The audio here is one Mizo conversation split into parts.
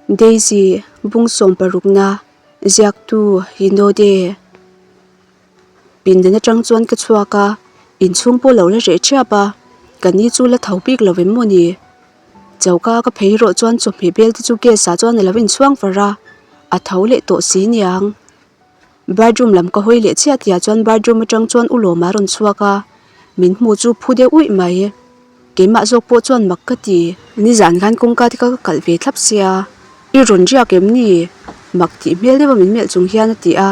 Daisy, Bung sawmparukna, ziaktu Hinode. Pindan atang chuan ka chhuak a, inchhung pawh lo la reh thiap a, ka ni chu la tho bik lo em maw ni? Choka ka phei rawh chuan chawhmeh bel te chu gas ah chuan a lo inchhuang far a, a tho leh tawh si niang. Bathroom lam ka hawi leh chiah tihah chuan bathroom atang chuan u lawm a rawn chhuak a, min hmu chu phu deuh uih mai. Keimah zawk pawh chuan mak ka ti. Nizan khan kawngka te kha ka kalh ve thlap sia, i rawn riak em ni? Mak tih hmel deuha min melh chung hian a ti a,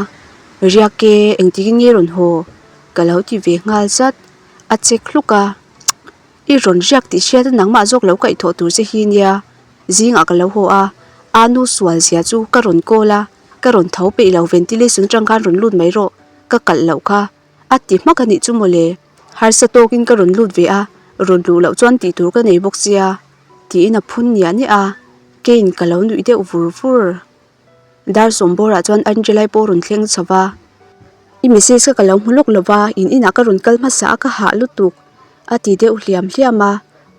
Riak e, engtikin nge rawn haw? Ka lo ti ve nghal zat. A chek hluk a, I rawn riak tih hriat a nangmah zawk lo kaihthawh tur che hi nia, zingah ka lo haw a, a nu sual zia chu ka rawn call a, Ka rawn tho peih lo ventilation atang khan rawn lut mai rawh, ka kalh loh kha. A ti hmak a nih chu mawle. Harsa tawkin ka rawn lut ve a, rawn luh loh chuan tih tur ka nei bawk sia, tiin a phun niah niah a, keiin ka lo nuih deuh vur vur. Dar sawmbawrah chuan Angelai pawh rawn thleng chho va, I message kha ka lo hmu lawk lo va, in inah ka rawn kal hmasa a ka hah lutuk, a ti deuh hliam hliam a,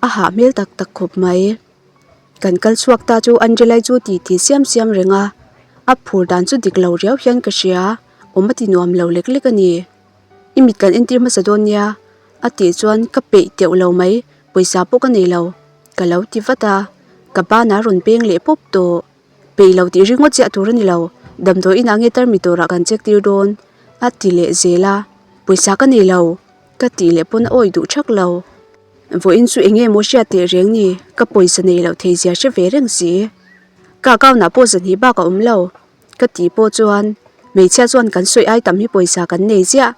a hah hmel tak tak khawp mai. Kan kal chhuak ta chu Angelai chu ti ti siam siam reng a, a phur dan chu dik lo riau hian ka hria, awm a ti nuam lo lek lek a ni. I mit kan entir hmasa dawn nia a tih chuan ka peih teuh lo mai, pawisa pawh ka nei lo, ka lo ti vat a, ka banah rawn peng leh pawp tawh. Peih lo tih ringawt chiah tur a ni lo, damdawi inah nge tarmi turah kan check tir dawn a ti leh zel a, pawisa ka nei lo ka tih leh pawn a awi duh thak lo. Vawiin chu eng nge maw hriat teh reng ni, ka pawisa nei loh thei zia hre ve reng si. Ka account ah pawh zahnih bak a awm lo, ka tih pawh chuan hmeichhia chuan kan sawi ai tam hi pawisa kan nei ziah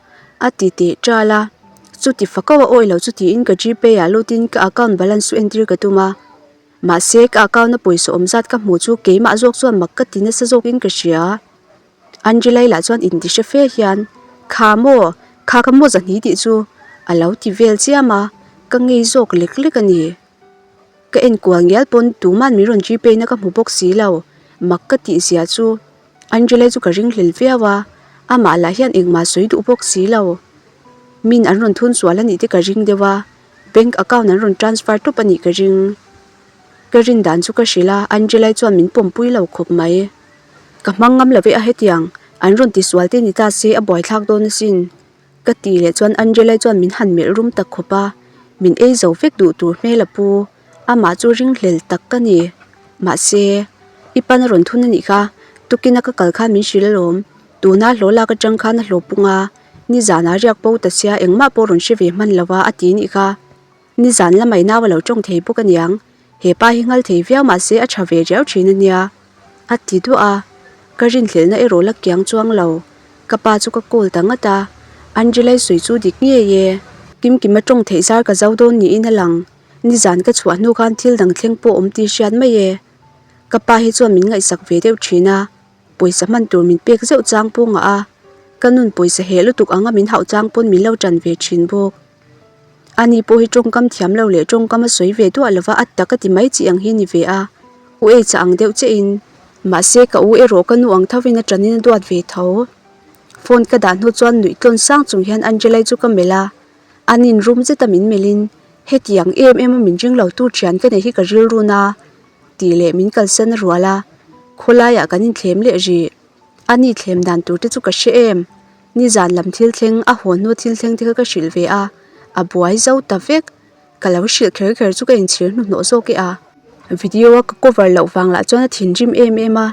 a ti teh ṭal a. Chuti fako a awi lo chu tiin ka gpay ah lutin ka account balance chu entir ka tum a. Mahse ka account a pawisa awm zat ka hmuh chu keimah zawk chuan mak ka ti nasa zawkin ka hria. Angelai lah chuan inti hre fe hian, Kha maw, kha ka maw zahni tih chu a lo ti vel chiam a, ka ngei zawk lek lek a ni. Ka enkual ngial pawn tuman min rawn gpay na ka hmu bawk si lo, mak ka tih zia chu Angelai chu ka ringhlel viau a, amah lah hian engmah sawi duh bawk si lo. Min an rawn thun sual a nih te ka ring deuh a, bank account an rawn transfer tawp a nih ka ring. Ka rin dan chu ka hrilh a, Angelai chuan min pawmpui lo khawp mai. Ka hmang ngam lo ve a hetiang, an rawn ti sual te ni ta se a buaithlak dawn asin. Ka ti leh chuan Angelai chuan min han melh rum tak khawp a, min ei zo vek duh tur hmel a pu, amah chu ringhlel tak ka ni. Mahse, i pan a rawn thun a nih kha, tukina ka kal khan min hrilh alawm, tuna hlaw lak atang khan a hlaw pung a, nizanah riak bo ta sia engmah pawh rawn hre ve hman lo a a ti nih kha. Nizan lamai nau a lo tawng thei bawk aniang, he pa hi nghal thei viau mah se a tha ve riau thin ania. A ti duah a, ka rinhlelhna erawh la kiang chuang lo. Ka pa chu ka call ta ngat a, Angelai sawi chu dik ngei e. Kimkima tawng theih zar ka zo dawn niin a lang, nizan ka chhuah hnu khan thil dang thleng pawh awm tih hriat mai e. Ka pa hi chuan min ngaihsak ve deuh thin a, pawisa hman tur min pek zeuh chang pawh ngah a, ka nun pawisa heh lutuk anga min hauh chang pawn min lo tan ve thin bawk. Ani pawh hi tawngkam thiam lo leh tawngkam a sawi ve duah lova a tak a ti mai chi ang hi ni ve a, u ei chah ang deuh che in. Mahse ka u erawh ka nu ang thovin a tanin a duat ve tho. Phone ka dah hnu chuan nuih tlawn sang chung hian Angelai chu ka melh a, anin rum zeta min melhin hetiang em em a min ring lo tu thian ka nei hi ka rilrun a tih leh min kalsan a rual a, khawlaiah kan inthlem leh rih. Ani thlem dan tur te chu ka hre em. Nizan lam thil thleng, a haw hnu thil thleng te kha ka hrilh ve a, a buai zo ta vek. Ka lo hrilh kher kher chu ka inchhir hnuhnawh zawk e a. Video a ka cover loh vang lah chuan a thinrim em em a,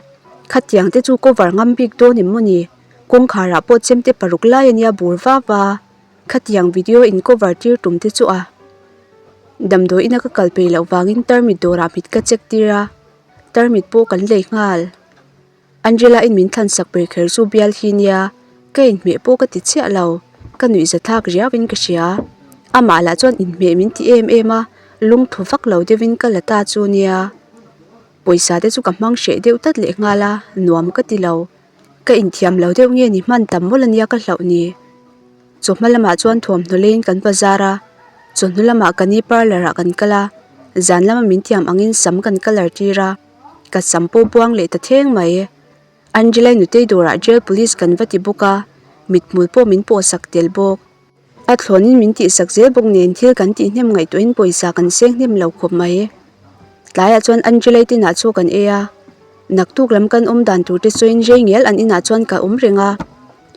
khatiang te chu cover ngam bik dawn em maw ni? Kawngkhar ah pawh chemte paruk lai a nia bur va va, khatiang video in cover tir tum te chu a. Damdawi ina ka kal peih loh vangin tarmit dawrah mit ka check tir a, tarmit pawh kan lei nghal. Angela in min thlan sak ber kher chu bial hi nia, ka inhmeh pawh ka ti chiah lo, ka nuih za thlak riau in ka hria. Amah lah chuan inhmeh min ti em em a, lungthu vak lo deuh in ka la ta chu nia. Pawisa te chu ka hmang hreh deuh tlat leh nghal a, nuam ka ti lo. Ka inthiam lo deuh nge ni hman tam mawlh ania ka hlauh ni. Chawhma lamah chuan thuamhnaw leiin kan bazar a, chawhnu lamah ka ni parlour ah kan kal a, zan lama min thiam angin sam kan colour tir a. Ka sam pawh buang leh ta thleng mai. Angelai nutei dawrah jail police kan va ti bawk a, mithmul pawh min pawh sak tel bawk. A thlawnin min tihsak zel bawk nen thil kan tih hnem ngaihtuahin pawisa kan seng hnem lo khawp mai. Tlaiah chuan Angelai tinah chaw kan ei a. Naktuk lam kan awm dan tur te sawiin rei ngial an inah chuan ka awm reng a.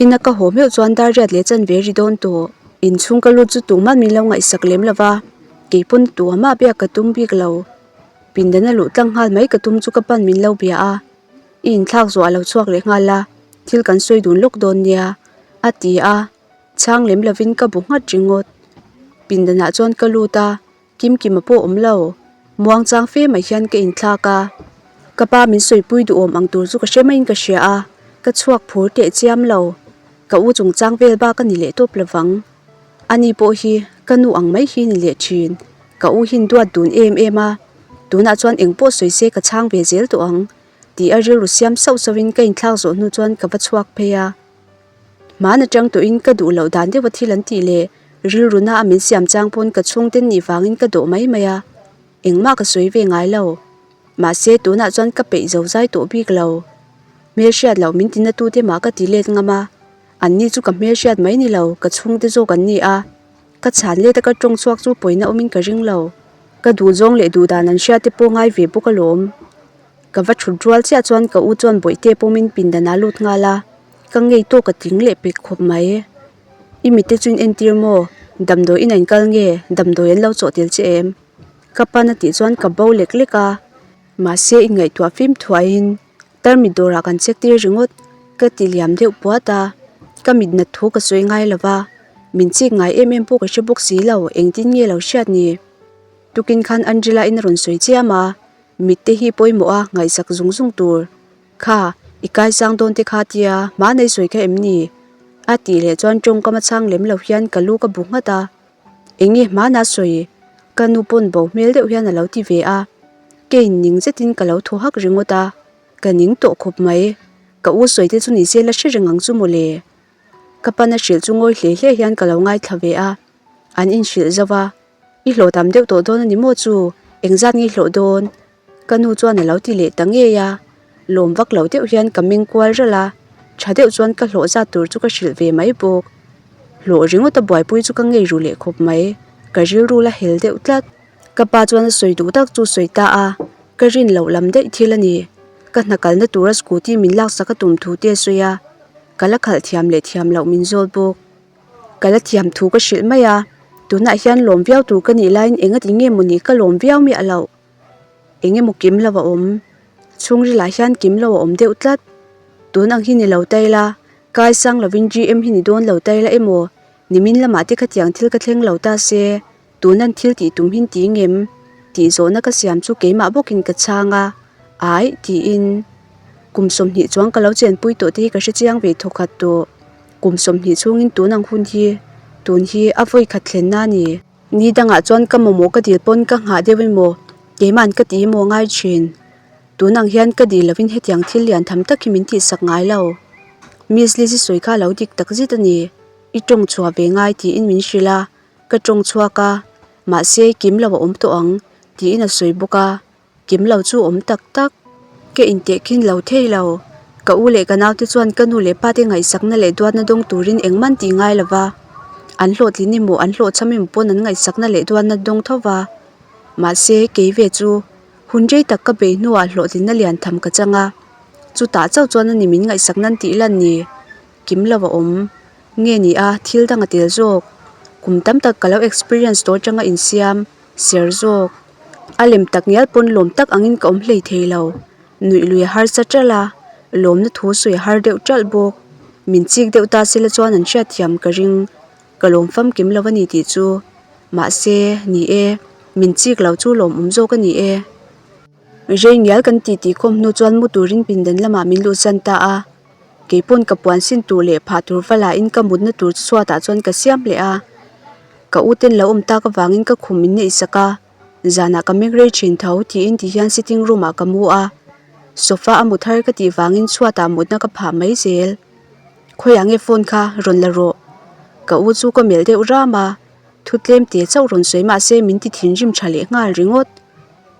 Ina ka haw meuh chuan dar riat leh chanve ri dawn tawh. Inchhung ka lut chu tumah min lo ngaihsak lem lo va, kei pawn tuamah biak ka tum bik lo. Pindan a luh tlang nghal mai ka tum chu ka pan min lo bia a. I inthlak zawh a lo chhuak leh nghal a, thil kan sawi dun lawk dawn nia, a ti a. Chhang lem lovin ka bu nghat ringawt. Pindanah chuan ka lut a, Kimkima pawh awm lo. Muangchang fe mai hian ka inthlak a. Ka pa min sawipui duhawm ang tur chu ka hre maiin ka hria a, ka chhuak phur teh chiam lo. Ka u chungchang vel bak a ni leh tawp lovang. Ani pawh hi ka nu ang mai hi ni leh thin. Ka u hi'n duat dun em em a, tunah chuan eng pawh sawi se ka chhang ve zel tawh ang tih a rilru siam sauh sauhin ka inthlak zawh hnu chuan ka va chhuak phei a. Hmaan atang tawhin ka duh loh dan deuha thil an tih leh rilru na a min siam chang pawn ka chhungte nih vangin ka dawh mai mai a, engmah ka sawi ve ngai lo. Mahse tunah chuan ka peih zo zai tawh bik lo. Hmelhriat loh min tina tute mah ka ti let ngam a, anni chu ka hmelhriat mai ni lo, ka chhungte zawk an ni a. Ka chhan let a ka tawng chhuak chu pawina awmin ka ring lo. Ka duhzawng leh duhdan an hriat te pawh ngai ve bawk alawm. Ka va thut rual chiah chuan ka u chuan bawihte pawmin pindan a lut nghal a, ka ngei tawk a tling leh pek khawp mai. I mitte chu in entir maw? Damdawi in a inkal nge? Damdawi an lo chawh tel che em? Ka pan a tih chuan ka bo lek lek a. Mahse inngaihtuah fim thuaiin tarmit dawrah kan check tir ringawt ka ti liam deuh puat a, ka mit nat thu ka sawi ngai lo va, min chik ngai em em pawh ka hre bawk si lo, engtin nge lo hriat ni? Tukin khan Angela in a rawn sawi chiam a. Mitte hi pawimawh a ngaihsak zung zung tur. Kha, i kaisang dawn te kha tia hma nei sawi kha em ni? A tih leh chuan tawngkam a chhang lem lo hian ka lu ka bu nghat a. Enge hmana sawi? Ka nu pawn bo hmel deuh hian a lo ti ve a. Kein ning zetin ka lo thaw hak ringawt a. Ka ning tawh khawp mai. Ka u sawi te chu ni se la hre reng ang chu mawle. Ka pan a hrilh chu ngawi hle hle hian ka lo ngaithla ve a. An inhrilh zo va. I hlawh tam deuh tawh dawn a ni maw chu? Engzat nge i hlawh dawn? Ka nu chuan a lo ti leh ta ngei a, lawm vak lo deuh hian ka meng kual ralh a, tha deuh chuan ka hlawh zat tur chu ka hrilh ve mai bawk. Hlawh ringawt a buaipui chu ka ngei ru leh khawp mai, ka rilru la hel deuh tlat. Ka pa chuan a sawi duh tak chu sawi ta a, ka rin loh lam daih thil a ni. Ka hna kalna tura scooty min laksak a tum thu te a sawi a, ka la khalh thiam leh thiam loh min zawt bawk. Ka la thiam thu ka hrilh mai a, tunah hian lawm viau tur ka nih laiin eng ati nge maw ni ka lawm viau miah loh. Eng emaw kim lo a awm, chhungrilah hian kim lo a awm deuh tlat. Tun ang hi ni lo ta ila, kai sang lovin GM hi ni dawn lo ta ila emaw, nimin lamah te khatiang thil ka thleng lo ta se, tunan thil tih tum hin ti ngem? Tih zawhna ka siam chu keimah bawkin ka chhang a, Aih tiin kum 20 chuang ka lo chenpui tawh te hi ka hrechiang ve thawkhat tawh. Kum 20 chhungin tun ang hun hi tun hi a vawi khat thlenna a ni. Ni dangah chuan ka mamawh ka dil pawn ka nghah deuh emaw keima'n ka ti emaw ngai thin. Tun ang hian ka dil lovin hetiang thil lian tham tak hi min tihsak ngai lo. Miss Lizzy sawi kha a lo dik tak zet a ni. I tawng chhuah ve ngai tiin min hrilh a, ka tawng chhuak a, mahse kim lo a awm tawh ang tiin a sawi bawk a. Kim lo chu awm tak tak. Ka intehkhin lo thei lo. Ka u leh ka naute chuan ka nu leh pate ngaihsakna leh duatna dawng turin engmah an tih ngai lo va. An hlawhtlin emaw an hlawhchham emaw pawn an ngaihsakna leh duatna dawng tho va. Mahse, kei ve chu hun rei tak ka bei hnuah hlawhtlinna lian tham ka chang a. Chutah chauh chuan a ni min ngaihsakna an tih lan ni. Kim lo a awm. Nge ni a, thil dang a tel zawk. Kum tam tak ka lo experience tawh atanga insiam. Ser zawk. A lem tak ngial pawn lawm tak angin ka awm hlei thei lo. Nuih lui a harsa ṭalh a, lawmna thu sawi a har deuh ṭalh bawk. Min chik deuh ta sela chuan an hriatthiam ka ring. Ka lawm famkim lo a ni tih chu. Mahse, ni e, min chik lo chu lawmawm zawk a ni e. Rei ngial kan tih tih khawm hnu chuan mu turin pindan lamah min luhsan ta a. Kei pawn ka puan sin tur leh phah tur va lahin ka mutna tur chu chhuatah chuan ka siam leh a. Ka u ten lo awm tak avangin ka khum min neih sak a, zanah ka mek rei thin tho tiin ti hian sitting room ah ka mu a. Sofa a mut har ka tih vangin chhuatah mutna ka phah mai zel. Khawiah nge phone kha rawn la rawh? Ka u chu ka melh deuh ram a, thu tlem te chauh rawn sawi mahse min ti thinrim tha leh nghal ringawt.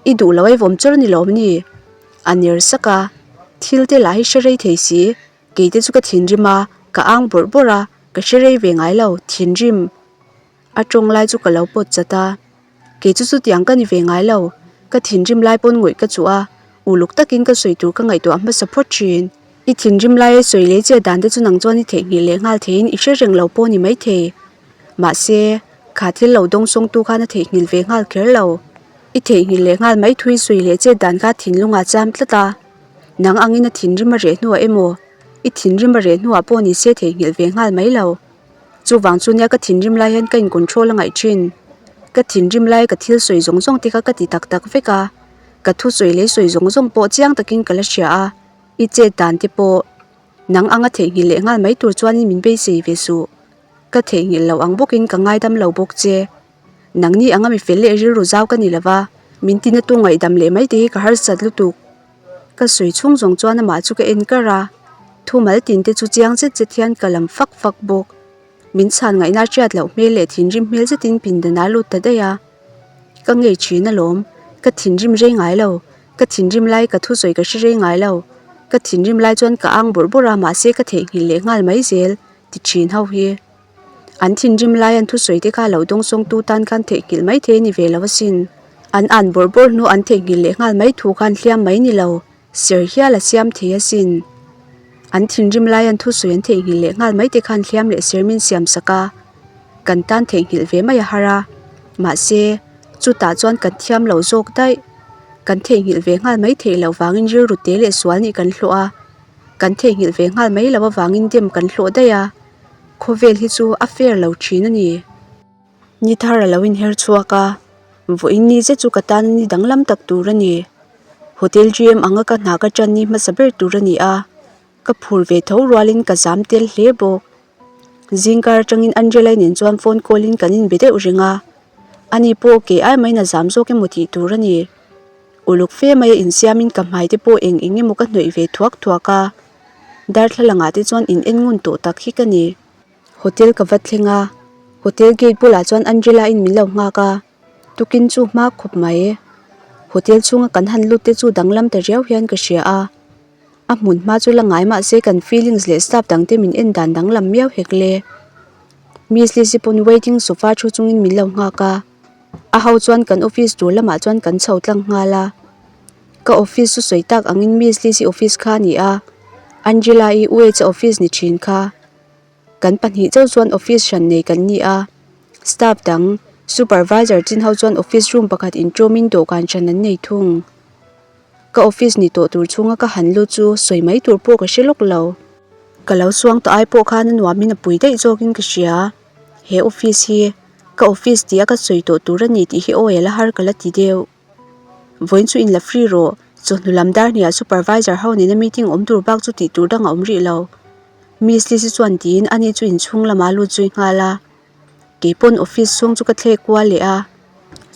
I duh lo ai vawm chawr a ni lawm ni? A ner sak a, thil te lah hi hre rei thei si, kei te chu ka thinrim a, ka ang bawrh bawrh a, ka hre rei ve ngai lo, thinrim. A tawng lai chu ka lo pawt chat a, kei chu chutiang ka ni ve ngai lo, ka thinrim lai pawn ngawih ka chuh a, Uluk takin ka sawi tur ka ngaihtuah hmasa phawt thin. I thinrim laia sawi leh che dan te chu nang chuan i theihnghilh leh nghal theiin i hre reng lo pawh ni maithei. Mahse, kha thil lo dawngsawngtu khan a theihnghilh ve nghal kher lo. I theihnghilh leh nghal mai thui sawi leh che dan kha thinlungah cham tlat a. Nang angin a thinrim a reh hnuah emaw, i thinrim a reh hnuah pawh ni se theihnghilh ve nghal mai lo. Chuvang chu nia ka thinrim lai hian ka in control a ngaih thin. Ka thinrim lai ka thil sawi zawng zawng te kha ka ti tak tak vek a, ka thu sawi leh sawi zawng zawng pawh chiang takin ka la hria a, i chet dan te pawh nang anga theihnghilh leh nghal mai tur chuanin min beisei ve suh. Ka theihnghilh loh ang bawkin ka ngaidam lo bawk che. Nangni anga mi fel leh rilru zau ka ni lova, min tina tu ngaihdam leh mai te hi ka harsat lutuk. Ka sawi chhung zawng chuan amah chu ka en kar a, thumal tin te chu chiang zet zet hian ka lam fak fak bawk. Min chhan ngaihna hriat loh hmel leh thinrim hmel zetin pindan a lut ta daih a. Ka ngei thin alawm, ka thinrim rei ngai lo, ka thinrim lai ka thusawi ka hre rei ngai lo. Ka thinrim lai chuan ka ang bawrh bawrh a mahse ka theihnghilh leh nghal mai zel ti thin ho hi. An thinrim lai an thusawi te kha lo dawngsawngtu tan khan theihnghilh mai thei a ni ve lo asin. An an bawrh bawrh hnu an theihnghilh leh nghal mai thu khan hliam mai ni lo, ser hial a siam thei asin. An thinrim lai an thusawi an theihnghilh leh nghal mai te khan hliam leh ser min siam sak a, kan tan theihnghilh ve mai a har a. Mahse, chutah chuan kan thiam lo zawk daih. Kan theihnghilh ve nghal mai theih loh vangin rilru te leh sual nih kan hlawh a, kan theihnghilh ve nghal mai loh avangin dem kan hlawh daih a. Khawvel hi chu a fair lo thin a ni. Ni thar a lo inher chhuak a, vawiin ni zet chu ka tan ni danglam tak tur a ni. Hotel GM anga ka hna ka tan ni hmasa ber tur a ni a, ka phur ve tho rualin ka zam tel hle bawk. Zingkar atangin Angela-i nen chuan phone call in kan inbe deuh reng a, ani pawh kei ai maiin a zam zawk emaw tih tur a ni. Uluk fe maia insiamin ka hmai te pawh eng eng emaw ka hnawih ve thuak thuak a. Darthlalang ah te chuan in en ngun tawh tak hi ka ni. Hotel ka va thleng a, hotel gate bulah chuan Angela in min lo nghak a, tukin chu hma khawp mai. Hotel chhunga kan han lut te chu danglam ta riau hian ka hria a, a hmun hma chu la ngai mahse kan feelings leh staff dang te min en dan danglam miau hek le. Miss Lizzy pawn waiting sofa thu chungin min lo nghak a, a ho chuan kan office tur lamah chuan kan chho tlang nghal a. Ka office chu sawi tak angin Miss Lizzy office kha a ni a, Angela-i UH-a office ni thin kha. Kan pahnih chauh chuan office hran nei kan ni a, staff dang, supervisor chin ho chuan office room pakhat inṭawmin dawhkan hran an nei thung. Ka office ni tawh tur chhunga ka han lut chu sawi mai tur pawh ka hre lawk lo. Ka lo suang tawh ai pawh khan a nuamin a pui daih zawkin ka hria. He office hi ka office tia ka sawi tawh tur a ni tih hi awi a la har ka la ti deuh. Vawiin chu inla free rawh, chawhnu lam dar hniah supervisor ho nena meeting awm tur bak chu tih tur dang a awm rih lo. Miss Lizzy chuan tiin ani chu inchhung lamah a lut zui nghal a. Keipawn office chhung chu ka thlek kual leh a,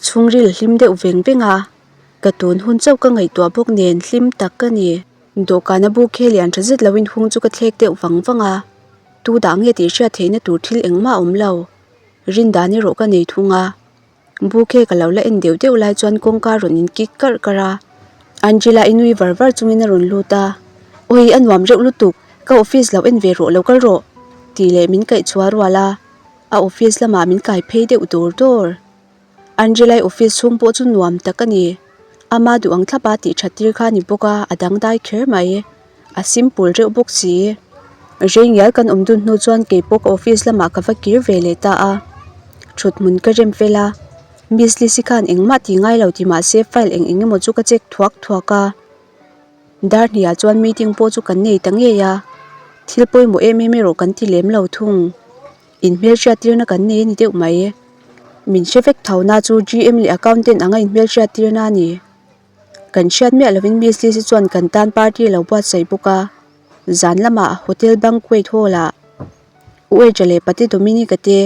chhungril a hlim deuh veng veng a, ka tun hun chauh ka ngaihtuah bawk nen hlim tak ka ni. Dawhkana buk he lian tha zet loin hung chu ka thlek deuh vang vang a, tu dah nge tih hriat theihna tur thil engmah a awm lo. Rindan erawh ka nei thung a. Bouquet ka lo la en deuh deuh lai chuan kawngka rawn in kik karh karh a, Angela i nui var var chungin a rawn lut a, Awi a nuam reuh lutuk, ka office lo en ve rawh lo kal rawh tih leh min kaih chhuah rual a, a office lamah min kai phei deuh dawr dawr. Angela i office chhung pawh chu nuam tak a ni, ama duh ang thlapa tih that tir kha a ni bawk a, a dangdai kher mai. A simple reuh bawk si. Rei ngial kan awm dun hnu chuan kei pawh ka office lamah ka va kir ve leh ta a. Thut hmun ka rem fel a. Miss Lizzy khan engmah tih ngai lo ti mah se file eng eng emaw chu ka check thuak thuak a. Dar hniah chuan meeting pawh chu kan nei ta ngei a. Thil pawimawh em em erawh kan ti lem lo thung. Inhmelhriat tirna kan nei a ni deuh mai. Min hre vek tho na chu GM leh accountant anga inhmelhriat tirna a ni. Kan hriat miah lovin Miss Lizzy chuan kan tan party a lo buatsaih bawk a, zan lamah hotel banquet hall ah Ueja leh Pate Dominic-a te,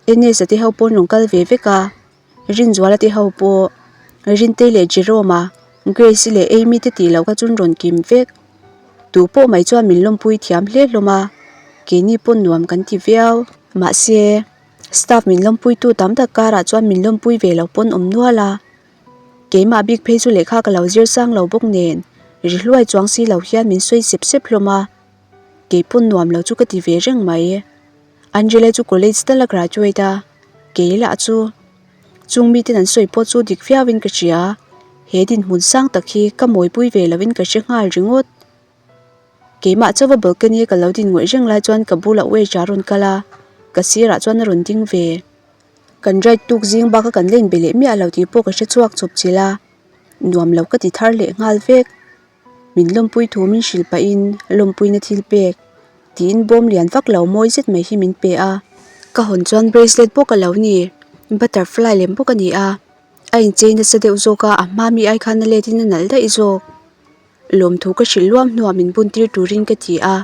Enes-a te ho pawh an rawn kal ve vek a, Rinzuala te ho pawh, Rintei leh Jerome-a, Grace-i leh Amy te tih loh kha chu an rawn kim vek. Tu pawh mai chuan min lawmpui thiam hle hlawm a, keini pawn nuam kan ti viau. Mahse, staff min lawmpuitu tam tak karah chuan min lawmpui ve lo pawn awm nual a. Keimah bik phei chu lehkha ka lo zir sang lo bawk nen ri hluai chuang si lo hian min sawi sep sep hlawm a, keipawn nuam lo chu ka ti ve reng mai. Angela chu college tal a graduate a, kei lah chu chung miten an sawi pawh chu dik viauin ka hria. He dinhmun sang tak hi ka mawipui ve lovin ka hre nghal ringawt. Keimah chauha balcony a ka lo din ngawih reng lai chuan ka bulah Wedge a rawn kal a, ka sirah chuan a rawn ding ve. Kan ride tuk zing bak a kan len be leh miah lo tih pawh ka hre chhuak chawp chilh a, nuam lo ka ti thar leh nghal vek. Min lawmpui thu min hrilh pahin lawmpuina thil pek tiin bawm lian vak lo mawi zet mai hi min pe a. Ka hawn chuan bracelet bawk a lo ni, butterfly lem bawk a ni a, a inchei nasa deuh zawk a, a hma mi ai khan a let in a nalh daih zawk. Lawmthu ka hrilh luam hnuah min bun tir turin ka ti a,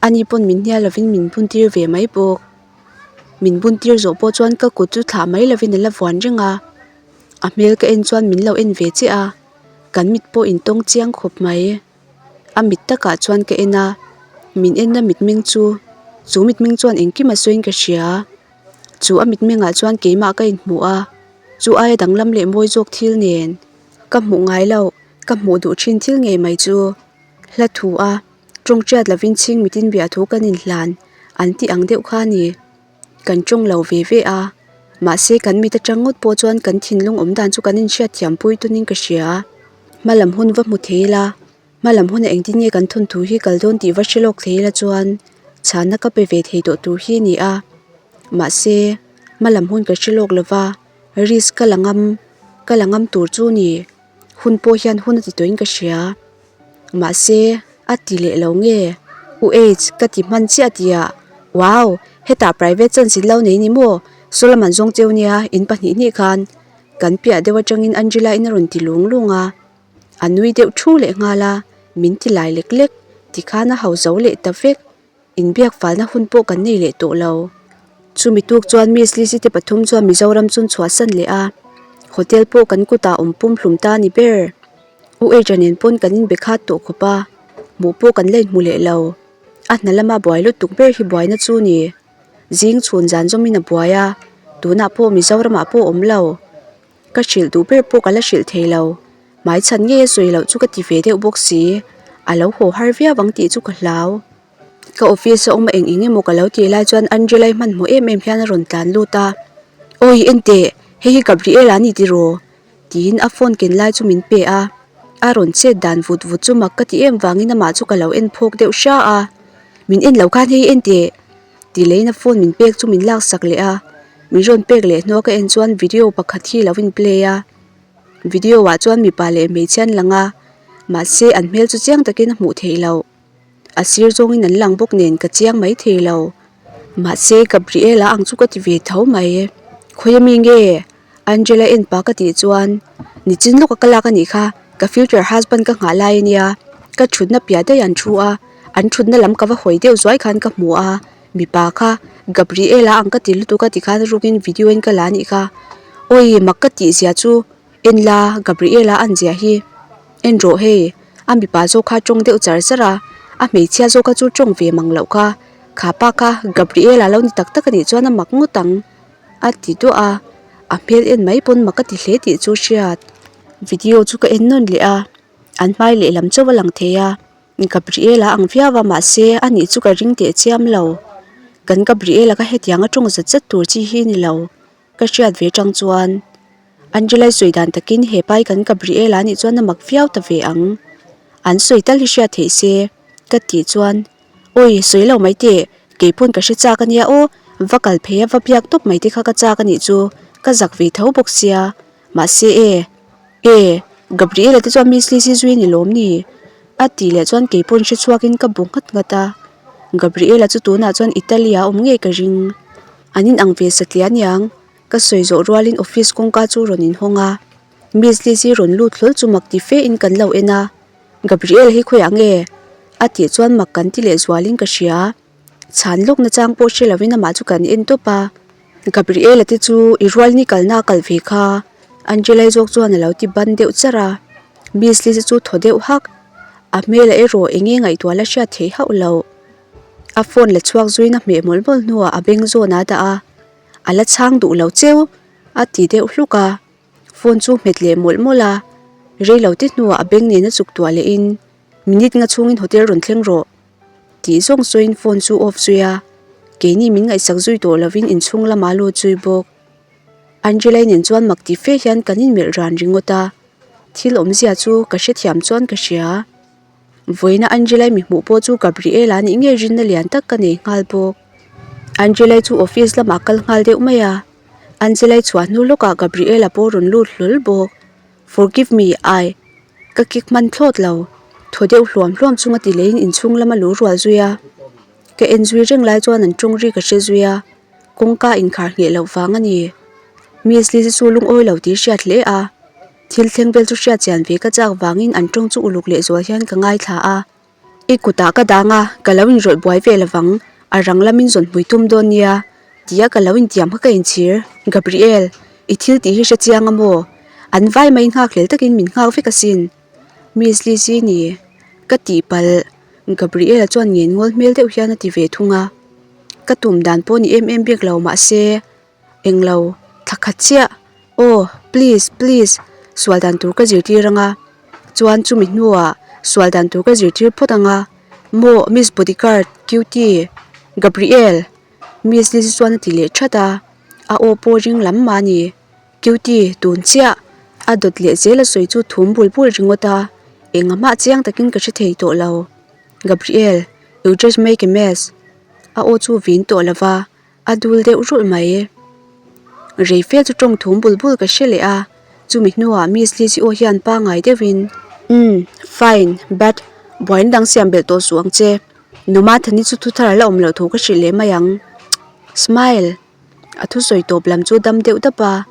ani pawn min hnial lovin min bun tir ve mai bawk. Min bun tir zawh pawh chuan ka kut chu thlah mai lovin a la vuan reng a, a hmel ka en chuan min lo en ve chiah a. Kan mit pawh intawng chiang khawp mai. A mit takah chuan ka en a, min enna mitmeng chu, chu mitmeng chuan engkim a sawiin ka hria. Chu a mitmengah chuan keimah ka inhmu a, chu aia danglam leh mawi zawk thil nen ka hmuh ngai loh, ka hmuh duh thin thil ngei mai chu. Hla thu a, tawngtiat lovin chhing mitin biah thu kan inhlan an tih ang deuh kha a ni. Kan tawng lo ve ve a, mahse kan mit atang ngawt pawh chuan kan thinlung awm dan chu kan inhriat thiam pui tunin ka hria. Hma lam hun va hmu thei ila, hma lam huna engtin nge kan thawnthu hi kal dawn tih va hre lawk thei ila chuan chhanna ka pe ve thei tawh tur hi a ni a. Mahse, hma lam hun ka hre lawk lova, risk ka la ngam, ka la ngam tur chu ni. Hun pawh hian hun a ti tawhin ka hria. Mahse, a ti leh lo nge? U H, ka ti hman chiah tia. Wow! Hetah private chance in lo nei ni maw? Solomon zawng cheu nia, in pahnih hnih khan kan piah deuh atangin Angela in a rawn ti lung lung a. A nui deuh thu leh nghal a, min ti lai lek lek, tikhan a hau zo leh ta vek. Inbiak falna hun pawh kan nei leh tawh lo. Chumi tuk chuan Miss Lizzy te pathum chuan Mizoram chun chhuahsan leh a, hotel pawh kan kutah awm pum hlum ta a ni ber. U Aja nen pawn kan inbe khat tawh khawp a, hmuh pawh kan la inhmu leh lo. A hna lama buai lutuk ber hi buaina chu ni. Zing chhun zan zawmin a buai a, tunah pawh Mizoramah pawh awm lo. Ka hrilh duh ber pawh ka la hrilh thei lo. Hmaichhan ngei a sawi loh chu ka ti ve deuh bawk si. A lo haw har viau ang tih chu ka hlau. Ka office a awm a eng eng emaw ka lo tih lai chuan Angela-i hmanhmawh em em hian a rawn tlan lut a. Awi enteh, hei hi Gabriela a ni tiraw? Tiin a phone ken lai chu min pe a. A rawn chet dan vut vut chu mak ka ti em vangin amah chu ka lo en phawk deuh hra a. Min en lo khan hei enteh. Ti leiin a phone min pek chu min laksak leh a, min rawn pek leh hnua ka en chuan video pakhat hi lo in play a, video ah chuan mipa leh hmeichhia an lang a, mahse an hmel chu chiang takin a hmuh theih loh, a sir zawngin an lang bawk nen ka chiang mai thei lo, mahse Gabriela ang chu ka ti ve tho mai, khawi ami nge? Angela en pa ka tih chuan nichin lawka ka lak a nih kha, ka future husband ka nghah lai ania, ka thutna piah daih an thu a, an thutna lam ka va hawi deuh zuai khan ka hmu a, mipa kha Gabriela ang ka ti lutuk a tikhan rukin video in ka la a nih kha, awi mak ka tih zia chu en la Gabriela an zia hi en rawh hei a mipa zawk kha tawng deuh char char a, a hmeichhia zawk kha chu tawng ve mang loh kha, kha pa kha Gabriela lo ni tak tak a nih chuan a mak ngawt ang. A ti duah a, a hmel en mai pawn mak a ti hle tih chu hriat. Video chu ka en nawn leh a, an hmai lehlam chauh a lang thei a, Gabriela ang viau a mahse a nih chu ka ring teh chiam lo. Kan Gabriela kha hetiang a tawng zat zat tur chi hi ni lo, ka hriat ve tang chuan. Angela i sawi dan takin he pai kan Gabriela a nih chuan a mak viau ta ve ang. An sawi tal hi hriat theih se ka tih chuan. Awi, sawi lo mai teh, kei pawn ka hre chak a nia aw, va kal phei a va biak tawp mai te kha ka chak a nih chu, ka zak ve tho bawk sia, mahse e, e, Gabriela te chuan Miss Lizzy zui a ni lawm ni? A tih leh chuan kei pawn hre chhuak in ka bu nghat nghat a, Gabriela chu tunah chuan Italy ah a awm ngei ka ring, an in ang ve satliah aniang, ka sawi zawh rualin office kawngka chu rawn inhawng a, Miss Lizzy rawn lut hlawl chu mak ti fe in kan lo en a. Gabriel hi khawiah nge? A tih chuan mak kan ti leh zualin ka hria. Chhan lawk na chang pawh hre lovin amah chu kan en tawp a. Gabriel-a te chu i rual ni kalna a kal ve kha. Angela-i zawk chuan a lo ti ban deuh char a. Miss Lizzy chu thaw deuh hak. A hmel erawh eng nge ngaihtuah la hriat theih hauh loh. A phone la chhuak zuiin a hmeh mawlh mawlh hnuah a beng zawn a dah a. A la chhang duh lo cheu a ti deuh hluk a. Phone chu hmet leh mawlh mawlh a, rei lo te hnuah a beng nena chuk tuah leh in minute nga chhungin hotel rawn thleng rawh tih zawng sawiin phone chu off zui a, keini min ngaihsak zui tawh lovin inchhung lamah a lut zui bawk. Angela-i nen chuan mak ti fe hian kan inmelh ran ringawt a. Thil awmzia chu ka hrethiam chuan ka hria. Vawiina Angela-i mi hmuh pawh chu Gabriela nih ngei rinna lian tak ka nei nghal bawk. Angela-i chu office lamah kal nghal deuh mai a, Angela-i chhuah hnu lawkah Gabriela pawh rawn lut hlawl bawk. Forgive me, I. Ka kik hman thlawt lo. Thaw deuh hluam hluam chunga ti leiin inchhung lama lu rual zui a. Ka en zui reng lai chuan an tawng ri ka hre zui a, kawngka inkhar ngheh loh vang a ni. Miss Lizzy chu lungawi lo tih hriat hle a. Thil thleng vel chu hriat chian ve ka chak vangin an tawng chu uluk leh zual hian ka ngaithla a. I kutah ka dang a, ka lo inrawlh buai ve lovang, a rang lamin zawn hmui tum dawn nia, tia ka lo intiam kha ka inchhir. Gabriel, i thil tih hi hre chiang a maw? An vai mai nghak hlel takin min nghak vek asin. Miss Lizzy ni, ka tihpalh, Gabriel-a chuan ngen ngawl hmel deuh hian a ti ve thung a. Ka tum dan pawh ni em em bik lo mahse, Englo, thla khat chiah. Aw, please, please, sual dan tur ka zirtir anga. Chuan chumi hnuah sual dan tur ka zirtir phawt anga. Maw, Miss Bodyguard, Cutie, Gabriel, Miss Lizzy chuan a ti leh that a. A aw pawh ring lam mah a ni. Cutie, tun chiah. A dawt leh zel a sawi chu thum bul bul ringawt a. Engahmah chiang takin ka hre thei tawh lo. Gabriel, you just make a mess. A aw chu vin tawh lova. A dul deuh rulh mai. Rei fel chu tawng thum bul bul ka hre leh a, chumi hnuah Miss Lizzy aw hian pangngai deuhin, Umm, fine, but buaina dang siam belh tawh suh ang che. Numa Thani chu thu thar a la awm loh thu ka hrilh leh mai ang. Smile. A thusawi tawp lam chu dam deuh dap a,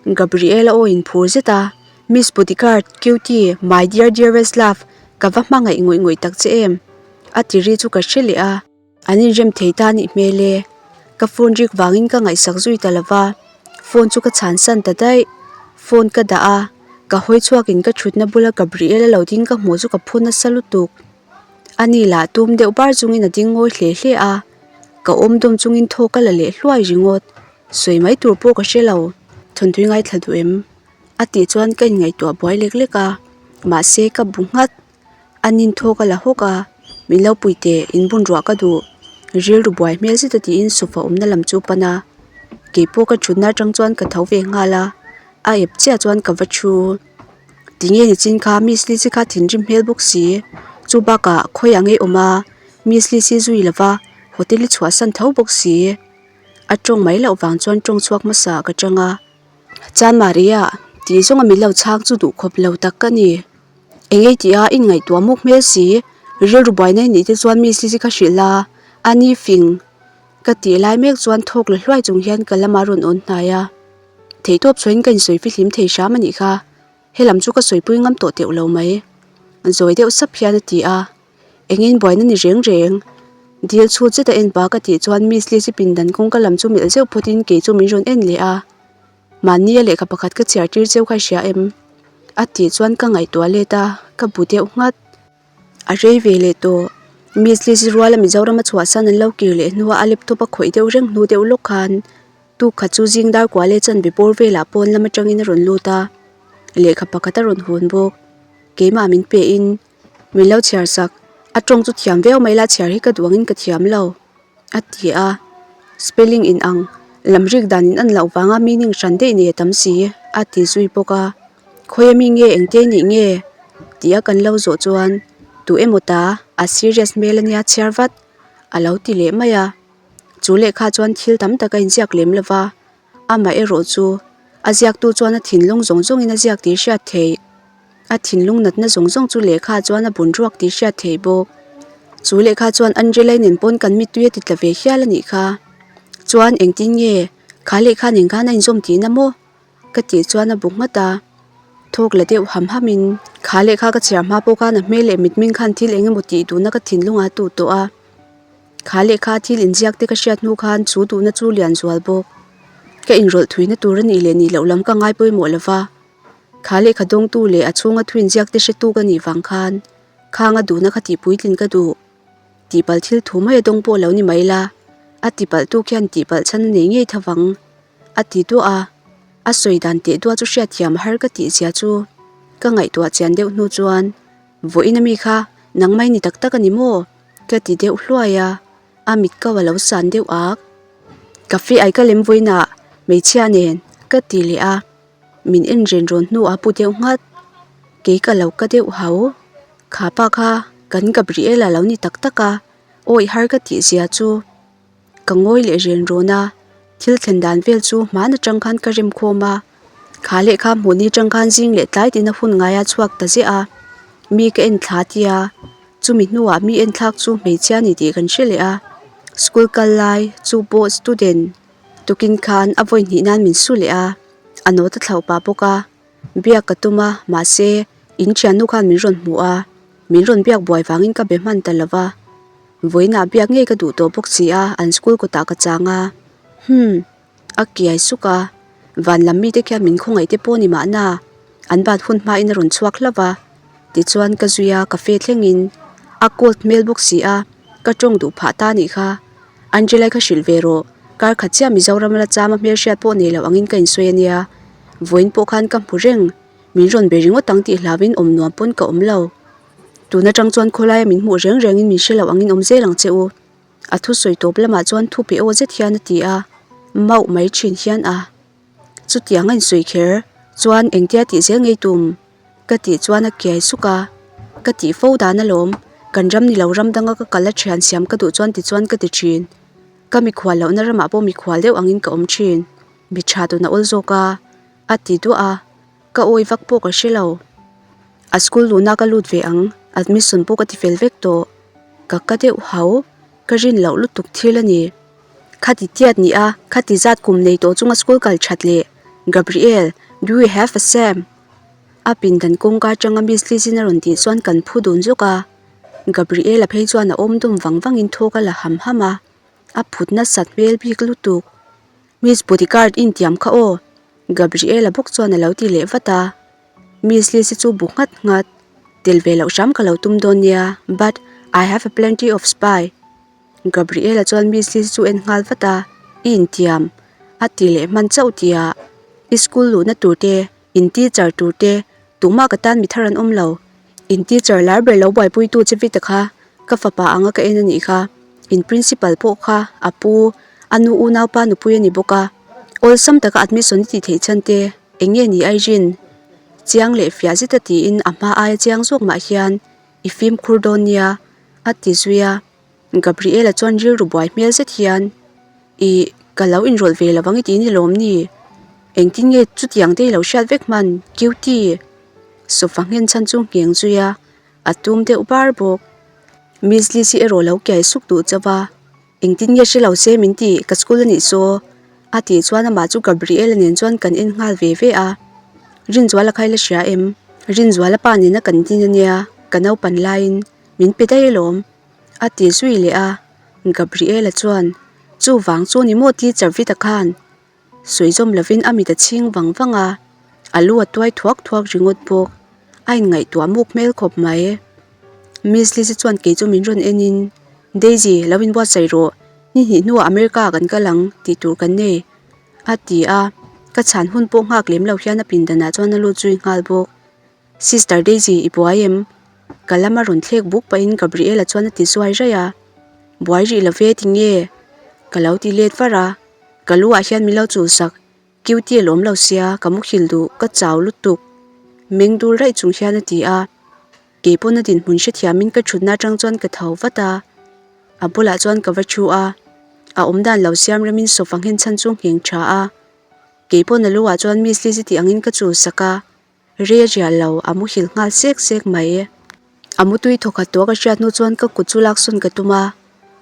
Gabriela aw in phur zet a, Miss Bodyguard, cutie, my dear dearest love, ka va hmangaih ngawih ngawih tak che em? A ti ri chu ka hre leh a. An inrem thei ta anih hmel e. Ka phone rik vangin ka ngaihsak zui ta lova, phone chu ka chhan san ta daih. Phone ka dah a, ka hawi chhuakin ka thutna bula Gabriel a lo ding ka hmuh chu ka phu nasa lutuk. Ani lah tum deuh bar chungin a ding ngawi hle hle a, ka awm dawm chungin thaw ka la leh hluai ringawt. Sawi mai tur pawh ka hre lo. Thawntui ngaithla duh em? A tih chuan ka inngaihtuah buai lek lek a, mahse ka bu nghat. An inthawk a la hawk a, min lo pui teh, inbun ruah ka duh. Rilru buai hmel zet a tiin sofa awmna lam chu pan a. Keipawh ka thutna atang chuan ka tho ve nghal a, a ep chiah chuan ka va thu. Tinge ni chin kha Miss Lizzy kha thinrim hmel bawk si. Chu bakah khawiah ngei awm a, Miss Lizzy zui lova hotel i chhuahsan tho bawk si. A tawng mai loh vang chuan tawng chhuak hmasa ka chang a. Chan Maria, tih zawnga min lo chhang chu duh khawp lo tak ka ni. Eng ei tih a inngaihtuah muk hmel si, rilru buaina i nih te chuan mi si si kha hrilh la, a ni fing ka tih lai mek chuan thawk la hluai chung hian ka lamah rawn awn hnai a. Theihtawp chhuahin ka insawi fihlim thei hram a nih kha, helam chu ka sawipui ngam tawh teuh lo mai. Zawi deuh sap hian a ti a, engin buaina ni reng reng. Dil chhut zet a en pah ka tih chuan Miss Lizzy pindan kawngka lam chu melh zeuh phawtin kei chu min rawn en leh a. Mahni a lehkha pakhat ka chhiar tir cheu kha i hria em? A tih chuan ka ngaihtuah let a, ka bu deuh nghat. A rei ve leh tawh. Miss Lizzy ruala Mizoram a chhuahsan an lo kir leh hnua a laptop a khawih deuh reng hnu deuh lawk khan tuk khat chu zing dar kua leh chanve bawr velah pawn lam atangin a rawn lut a, lehkha pakhat a rawn hawn bawk. Keimah min pe in min lo chhiar sak. A tawng chu thiam viau mai la chhiar hi ka duh angin ka thiam lo. A ti a, spelling in ang, lam rik dan in an loh vanga meaning hran daih nei a tam si, a ti zui bawk a. Khawi ami nge engte nih nge? Tih a kan lo zawh chuan, Tu emaw ta, a serious hmel ania chhiar vat, a lo ti leh mai a. Chu lehkha chuan thil tam tak a inziak lem lo va, amah erawh chu a ziaktu chuan a thinlung zawng zawngin a ziak tih hriat theih. A thinlung natna zawng zawng chu lehkha chuan a bun ruak tih hriat theih bawk. Chu lehkha chuan Angela-i nen pawn kan mittui a ti tla ve hial a nih kha. Chuan engtin nge kha lehkha nen khan a inzawm tihna maw? Ka tih chuan a bu nghat a. Thawk la deuh ham ham in kha lehkha ka chhiar hma pawh khan a hmel leh mitming khan thil eng emaw tih duhna ka thinlung a tuh tawh a. Kha lehkha thil inziak te ka hriat hnu khan chu duhna chu lian zual bawk. Ka inrawlh thuina tur a nih leh nih loh lam ka ngai pawimawh lova. Kha lehkha dawngtu leh a chhunga thu inziak te hretu ka nih vang khan khanga duhna kha tihpuitlin ka duh. Tihpalh thil thu mai a dawng pawh lo ni mai la, a tipalh tu khian tihpalh chhan a nei ngei tha vang, a ti duah a. A sawi dan teh duah chu hriatthiam har ka tih zia chu ka ngaihtuah chian deuh hnu chuan, Vawiin ami kha nangmah i ni tak tak a ni maw? ka ti deuh hluai a. A mit kau a lo san deuh ak. Cafe ai ka lem vawiinah hmeichhia nen ka ti leh a. Min en ren rawn hnu a pu deuh nghat. Kei ka lo ka deuh hau. Kha pa kha kan Gabriela lo ni tak tak a, awi har ka tih zia chu. Ka ngawi leh ren rawn a, thil thlen dan vel chu hman atang khan ka rem khawm a, kha lehkha hmuh ni atang khan zing leh tlai tina hun ngaia chhuak ta ziah a, mi ka en thla tia, chumi hnuah mi en thlak chu hmeichhia ni tih kan hre leh a, school kal lai chu pawh student tukin khan a vawi hnih nan min su leh a, a note a thlauh pah bawk a, biak ka tum a, mahse in thiannu khan min rawn hmuh a, min rawn biak buai vangin ka be hman ta lo va. Vawiinah biak ngei ka duh tawh bawk si a, an school kawtah ka chang a. Hmm, a kiai suk a. Van lam mite khian min khawngaih te pawh ni mahna, an ban hun hmain a rawn chhuak hlauh a. Tichuan ka zui a, cafe thlengin a cold hmel bawk si a, ka tawng duh phah ta nih kha. Angela-i kha hrilh ve rawh, kar khat chiah Mizoram la chama hmelhriat pawh nei loh angin ka insawi a nia. Vawiin pawh khan ka hmu reng, min rawn be ringawt ang tih hlauhin awm nuam pawn ka awm lo. Tun atang chuan khawlaia min hmuh reng rengin min hre lo angin awm zel ang che u. A thusawi tawp lamah chuan thu pe aw zet hian a ti a, mauh mai thin hian a. Chutiang a insawi kher chuan engtia tih zel ngei tum? Ka tih chuan a kiai suk a, ka tih fo dan alawm, kan ram ni lo ram danga ka kal a thian siam ka duh chuan tichuan ka ti thin. Ka mikhual lohna ramah pawh mikhual deuh angin ka awm thin. Mi tha tuna awl zawk a, a ti duah a. Ka awi vak pawh ka hre lo. A school luhna ka lut ve ang, admission pawh ka ti fel vek tawh. Ka ka deuh hau, ka rin loh lutuk thil a ni. Khati tiat ni a, khati zat kum nei tawh chunga school kal that leh, Gabriel, do you have a Sam? A pindan kawngka atanga Miss Lizin a rawn tih chuan kan phu dun zawk a. Gabriel-a phei chuan a awm dawm vang vangin thawk a la ham ham a, a phut nasat hmel bik lutuk. Miss bodyguard intiam kha aw. Gabriela bawk chuan a lo ti leh vat a, Miss Liz-i chu bu nghat nghat, Tel ve loh hram ka lo tum dawn nia, but I have a plenty of spy. Gabriela chuan Miss Liz-i chu en nghal vat a, I intiam, a ti leh hman chauh tia, I school luhna tur te, in teacher tur te, tumah ka tan mi thar an awm lo. In teacher lar ber lo buaipuitu che Vita kha ka fapa anga ka en a nih kha. In principal pawh kha a pu, a nu unaupa nupui a ni bawk a. Awlsam taka admission i tih theih chhan te eng nge ni Irene? Chiang leh fiah zeta tiin a hma aia chiang zawk mah hian i fimkhur dawn nia a ti zui a. Gabriela chuan rilru buai hmel zet hian, Ih, ka lo inrawlh ve lovang i ti ni lawm ni? Engtin nge chutiang te i lo hriat vek hman, cutie? Sofa nghen chhan chu ngheng zui a, a tum deuh bar bawk. Miss Lizzy erawh lo kiai suk duh chauh a, Engtin nge hre lo se min ti, ka school a nih saw? A tih chuan amah chu Gabriela nen chuan kan en nghal ve ve a. Rinzuala kha i la hria em? Rinzuala pa nena kan din a nia, ka naupan laiin min pe daih alawm. A ti zui leh a, Gabriela chuan, Chuvang chu ni maw teacher Vita khan? Sawi zawm lovin a mit a chhing vang vang a, a lu a tuai thuak thuak ringawt bawk. A inngaihtuah muk hmel khawp mai. Miss Lizzy chuan kei chu min rawn enin, Daisy, lo inbuatsaih rawh, ni hnih hnuah America ah kan kal ang tih tur kan nei, a ti a, ka chhan hun pawh nghak lem lo hian a pindanah chuan a lut zui nghal bawk. Sister Daisy, i buai em? Ka lama rawn thlek buk pahin Gabriela chuan a ti zuai raih a. Buai rih lo ve tinge? Ka lo ti let var a. Ka lu ah hian min lo chul sak. Cutie a lawm lo sia, ka muhil duh, ka chau lutuk. Meng dul raih chung hian a ti a. Kei pawn a dinhmun hrethiamin ka thutna atang chuan ka tho vat a. A bulah chuan ka va thu a. A awmdan lo siam remin sofa nghen chhan chu ngheng tha a. Kei pawn a lu ah chuan Miss Lizzy tih angin ka chul sak a. Rei a rial lo, a muhil nghal sek sek mai. A mutui thawkhat tawh ka hriat hnu chuan ka kut chu laksawn ka tum a,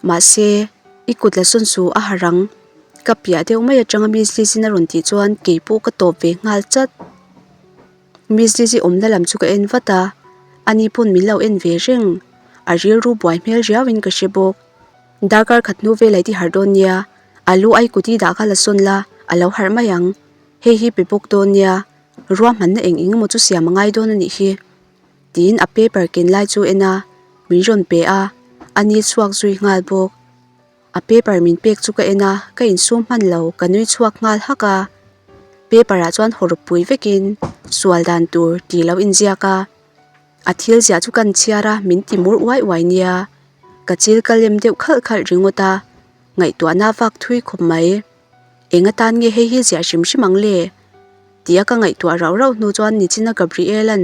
mahse, i kut la sawn su a harh ang. Ka piah deuh mai atanga Miss Lizzy-in a rawn tih chuan kei pawh ka tawp ve nghal chat. Miss Lizzy awmna lam chu ka en vat a, ani pawn min lo en ve reng. A rilru buai hmel riauin ka hre bawk. Darkar khat hnu velai ti harh dawn nia, a lu ai kut i dah kha la sawn la, a lo harh mai ang. Hei hi pe bawk dawn nia. Ruahmanna eng eng emaw chu siam a ngai dawn a nih hi tiin a paper ken lai chu en a, min rawn pe a, a ni chhuak zui nghal bawk. A paper min pek chu ka en a, ka insum hman lo, ka nui chhuak nghal hak a. Paper ah chuan hawrawp pui vekin sual dan tur tih lo inziak a, a thil ziah chu kan chhiar a, min ti mur uai uai nia. Ka chil ka lem deuh khalh khalh ringawt a, ngaihtuahna vak thui khawp mai. Eng atan nge hei hi ziah hrim hrim ang le? Tia ka ngaihtuah rauh rauh hnu chuan nichina Gabriel-a'n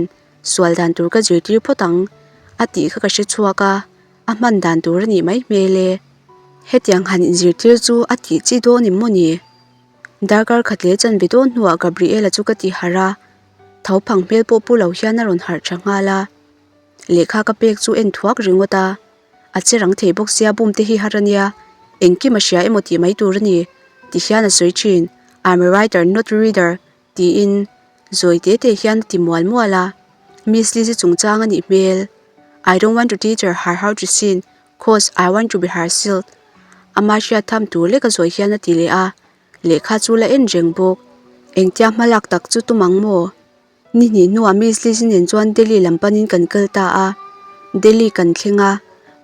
Sual dan tur ka zirtir phawt ang a tih kha ka hre chhuak a, a hman dan tur a nih mai hmel e. Hetiang han inzirtir chu a tih chi dawn em maw ni? Darkar khat leh chanve dawn hnuah Gabriela chu ka ti harh a, tho phang hmel pawh pu lo hian a rawn harh tha nghal a. Lehkha ka pek chu en thuak ringawt a, a che rang thei bawk sia bum te hi har a nia, engkim a hria emaw tih mai tur a ni, ti hian a sawi thin, I'm a writer not reader tiin zawi te te hian a ti mual mual a, Miss Lizzy chungchang a nih hmel, I don't want to teach her how to sin cause I want to be her shield ama hriat tham tur lek a zawi hian a ti leh a, lehkha chu la en reng bawk, engtia hmalak tak chu tum ang maw? Ni hnih hnuah Miss Lizzy nen chuan Delhi lam panin kan kal ta a. Delhi kan thleng a,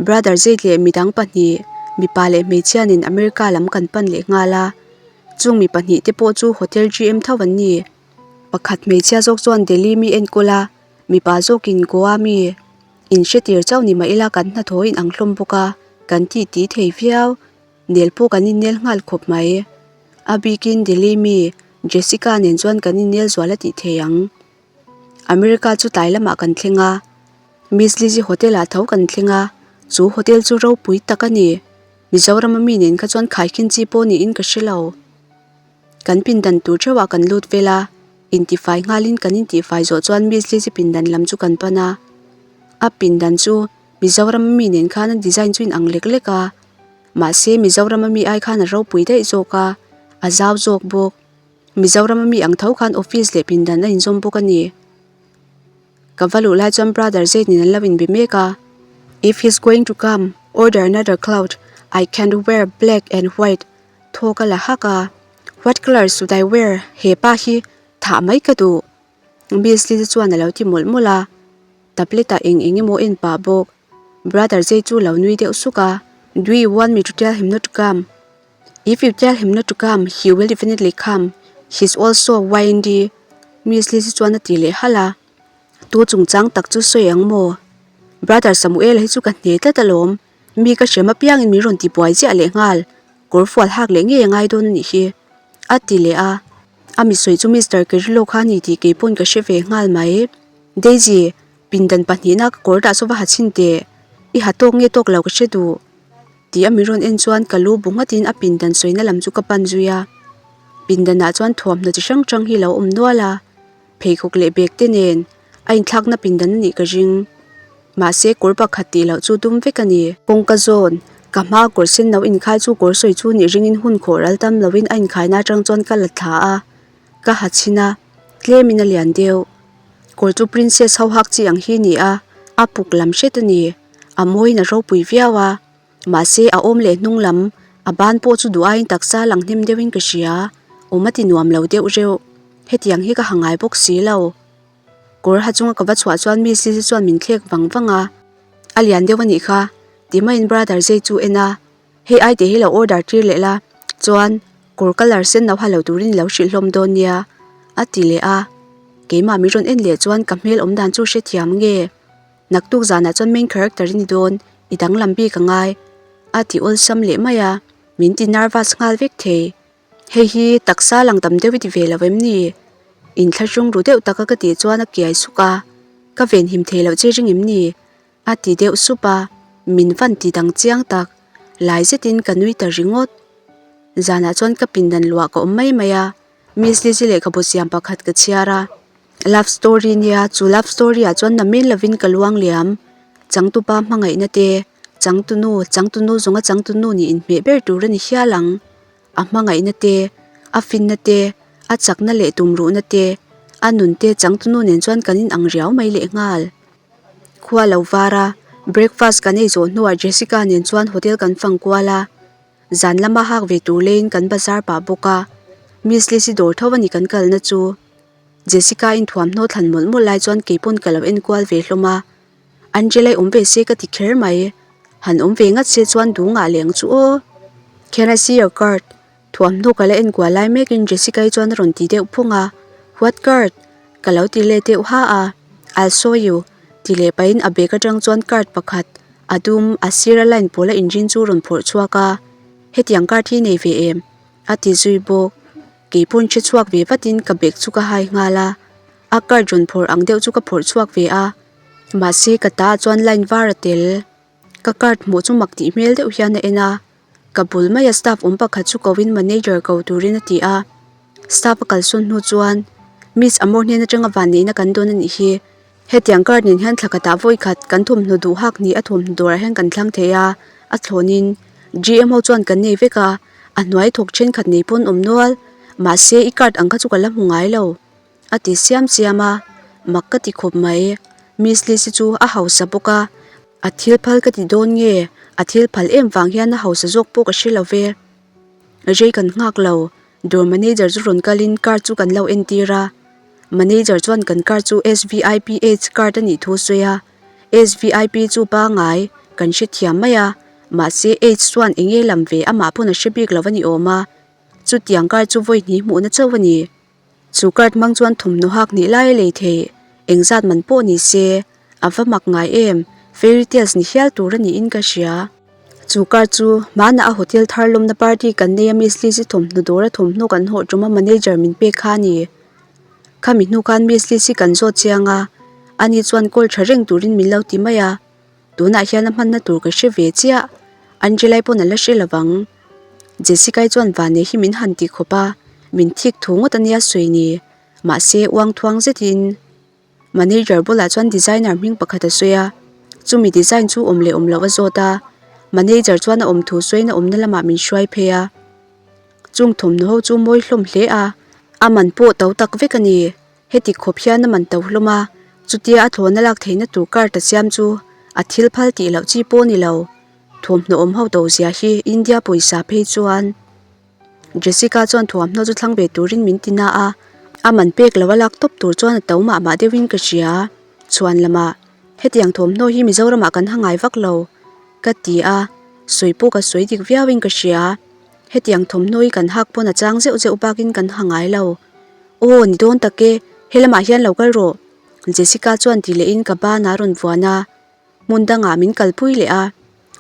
Brother Jade leh midang pahnih, mipa leh hmeichhia nen America lam kan pan leh nghal a. Chung mi pahnih te pawh chu Hotel GM tho an ni. Pakhat hmeichhia zawk chuan Delhi mi enkawl a, mipa zawkin Goa mi inhretir chauh ni mah ila kan hnathawh in ang hlawm bawk a, kan tih tih thei viau. Nel pawh kan innel nghal khawp mai. A bikin Delhi mi Jessica nen chuan kan innel zual a tih thei ang. America chu tlai lamah kan thleng a, Miss Lizzy hotel ah tho kan thleng a, chu hotel chu ropui tak a ni. Mizoram a mi nen kha chuan khaikhin chi pawh niin ka hre lo. Kan pindan tur theuhah kan lut vel a, intifai nghalin kan intihfai zawh chuan Miss Lizzy pindan lam chu kan pan a. A pindan chu Mizoram a mi nen khan a design chu inang lek lek a. Mahse Mizoram a mi ai khan a ropui daih zawk a, a zau zawk bawk. Mizoram a mi ang tho khan office leh pindan a inzawm bawk a ni. Ka va luh lai chuan brother Zaid nen an lo inbe mek a. If he's going to come, order another cloth, I can't wear black and white thaw ka la hak a. What colour should I wear? He pa hi thah mai ka duh. Miss Lizzy chuan a lo ti mawlh mawlh a. Tablet ah eng eng emaw en pah bawk. Brother Jay chu lo nui deuh suk a, Do you want me to tell him not to come? If you tell him not to come, he will definitely come. He's also YND. Miss Lizzy chuan a ti leh halh a. Tu chungchang tak chu sawi ang maw? Brother Samuel hi chu ka hne tlat alawm. Mi ka hrem apiangin min rawn ti buai chiah leh nghal. Kawr fual hak leh ngei a ngai dawn a nih hi. A ti leh a. A mi sawi chu Mister Kerillo kha a ni tih keipawn ka hre ve nghal mai. Daisy, Pindan pahnihna ka kawr dah chu va ha chhin teh, i ha tawk nge tawk lo ka hre duh tih a min rawn en chuan ka lu bu nghatin a pindan sawina lam chu ka pan zui a. Pindanah chuan thuamhnaw chi hrang hrang hi lo awm nual a, pheikhawk leh bag te nen a inthlakna pindan a nih ka ring. Mahse kawr pakhat tih loh chu dum vek a ni. Kawngka zawn, ka hmaa kawr sen lo inkhai chu kawr sawi chu nih ringin hun khawh ral tam loin a inkhaina atang chuan ka la thla a, ka ha chhin a, tlemin a lian deuh. Kawr chu princess ho hak chi ang hi ni a, a puk lam hret a ni. A mawiin a ropui viau a, mahse a awm leh hnung lam a ban pawh chu duh aiin taksa lang hnem deuhin ka hria, awm a ti nuam lo deuh reuh. Hetiang hi ka ha ngai bawk si lo. Kawr ha chunga ka va chhuah chuan Miss Lizzy chuan min thlek vang vang a, a lian deuh a nih kha, ti maiin brother Jay chu en a. Hei ai te hi lo order tir leh la, chuan kawr colour sen no ha lo turin i lo hrilh hlawm dawn nia a ti leh a. Keimah min rawn en leh chuan ka hmel awm dan chu hrethiam nge? Naktuk zanah chuan main character i ni dawn, i danglam bik a ngai a ti awlsam leh mai a, min ti nervous nghal vek thei. Hei hi taksa lang tam deuh i ti ve lo em ni? Inthlahrung ru deuh taka ka tih chuan a kiai suk a, ka venhim thei loh che ring em ni? A ti deuh sup a, min van ti dang chiang tak, lai zetin ka nui ta ringawt. Zanah chuan ka pindan luah ka awm mai mai a, Miss Lizzy lehkhabu siam pakhat ka chhiar a, love story nia chu love story ah chuan namen lovin ka luang liam, changtupa hmangaihna te, changtunu, changtunu zawnga changtunu nih inhmeh ber tur a ni hial ang. A hmangaihna te, a finna te, a chakna leh tumruhna te, a nun te changtunu nen chuan kan inang riau mai lehnghal. Khua lo var a, breakfast kan ei zawh hnuah Jessica nen chuan hotel kan fang kual a, zan lama hak ve tur leiin kan bazar pah bawk a, Miss Lizzy dawr tho a ni kan kalna chu. Jessica in thuamhnaw thlan mawlh mawlh lai chuan keipawn ka lo en kual ve hlawm a, Angela i awm ve se ka ti kher mai, han awm ve ngat se chuan duh ngah leh ang chu aw. Can I see your card? Thuamhnaw ka la en kual lai mekin Jessica-i chuan a rawn ti deuh phung a, What card? Ka lo ti leh deuh ha a, I'll show you ti leh pahin a bag atang chuan card pakhat, a dum, a sira line pawl a inrin chu rawn phawrh chhuak a, Hetiang card hi nei ve em? a ti zui bawk. Keipawn hre chhuak ve vatin ka bag chu ka hai nghal a. A card rawn phawrh ang deuh chu ka phawrh chhuak ve a, mahse ka ta ah chuan line var a tel. Ka card hmuh chu mak tih hmel deuh hian a en a, ka bul maia staff awm pakhat chu ko in manager ko turin a ti a. Staff a kalsawn hnu chuan Miss Amor hnen atanga vanneihna kan dawn a nih hi. Hetiang card nen hian thla khatah vawi khat kan thawmhnaw duh hak ni a thawmhnaw dawrah hian kan thlang thei a, a thlawnin GM ho chuan kan nei vek a, a hnuai thawk thenkhat nei pawn awm nual. Mahse i card ang kha chu ka la hmu ngai lo. A ti siam siam a, mak ka ti khawp mai. Miss Lizzy chu a hausa bawk a, a thil phal ka ti dawn nge? A thil phal em vang hian a hausa zawk pawh ka hre lo ve. Rei kan nghak lo, dawr manager chu rawn kalin card chu kan lo entir a. Manager chuan kan card chu SVIP H card a nih thu a sawi a, SVIP chu pangai kan hrethiam mai a, mahse H chuan eng nge lam ve amah pawn a hre bik lo a ni awm a, chutiang card chu vawi hnih hmuhna chauh a ni. Chu card hmang chuan thawmhnaw hak nih lai a lei theih, engzat man pawh ni se, a va mak ngai em, fairy tales ni hial tur a niin ka hria. Chu card chu hmanah a hotel thar lawmna party kan nei a Miss Lizzy thawmhnaw dawr a thawmhnaw kan hawh tum a manager min pek kha a ni. Khami hnu khan Miss Lizzy kan zawt chiang a, ani chuan call tha reng turin min lo ti mai a, tunah hian a hmanna tur ka hre ve chiah, Angela-i pawn a la hre lovang. Jessica-i chuan vanei hi min han ti khawp a, min thik thu ngawt a nia sawi ni. Mahse, uang thuang zetin manager bulah chuan designer hming pakhat a sawi a, chumi design chu awm leh awm loh a zawt a, manager chuan a awm thu sawiin a awmna lamah min hruai phei a. Chung thawmhnaw ho chu mawi hlawm hle a, a man pawh to tak vek a ni. Heti khawp hian a man to hlawm a, chutia a thlawna lak theihna tur card a siam chu a thil phal tih loh chi pawh a ni lo. Thuamhnaw awm ho to zia hi India pawisa phei chuan Jessica chuan thuamhnaw chu thlang ve turin min ti na a, a man pek lo a lak tawp tur chuan a to mah mah deuhin ka hria. Chhuan lamah hetiang thuamhnaw hi Mizoramah kan ha ngai vak lo ka ti a, sawi pawh ka sawi dik viauin ka hria. Hetiang thawmhnaw hi kan hak pawn a chang zeuh zeuh bakin kan ha ngai lo. Aw ni dawn tak e, helamah hian lo kal rawh Jessica chuan ti lehin ka banah a rawn vuan a. Hmun dangah min kalpui leh a,